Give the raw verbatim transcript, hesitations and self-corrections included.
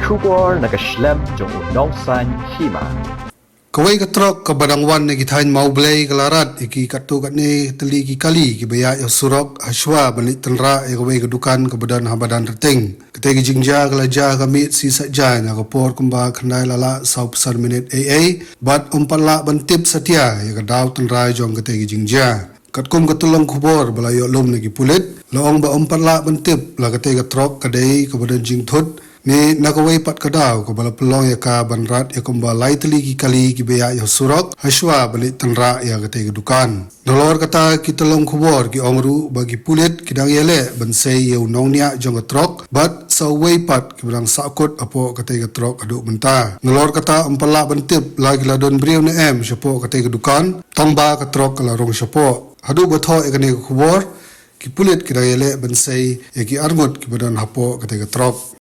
Khubor na ka shlem jong u Nongsaiñ Hima. Kawei ka trok kaba dang wan na ki thaiñ Mawblei ka la rat ïa ki katto katne tylli ki kali kiba ïaid ha surok hashwa ban leit tynrah ïa kawei ka dukan kaba don ha Madan Rting. Katei ka jingjia ka la jia ha ka miet sngi Saitjaiñ ha ka por kumba khyndai la lah saw phew san minit eiei, bad ym pat lah ban tip satia ïa ka daw tynrai jong katei ka jingjia. Katkum ka tyllong khubor ba la ïoh lum na ki pulit, la ong ba ym pat lah ban tip la katei ka trok ka dei kaba don jingthut ne na kawei pat ka daw kaba la pynlong ïa ka ban rat ïa kumba lai tylli ki kali kiba ïaid ha surok hashwa ban leit tynrah ïa katei ka dukan. Nalor kata, ki tyllong khubor ki ong ruh ba ki pulit ki dang ïaleh ban sei ïa u nongñiah jong ka trok bad sa uwei pat kiba dang sahkut hapoh katei ka trok haduh mynta. Nalor kata, ym pat lah ban tip la ki la don briew ne em shapoh katei ka dukan, tang ba ka trok ka la rung shapoh. Haduh ba thoh ïa kane ka khubor, ki pulit ki dang ïaleh ban sei ïa ki arngut kiba don hapoh katei ka trok.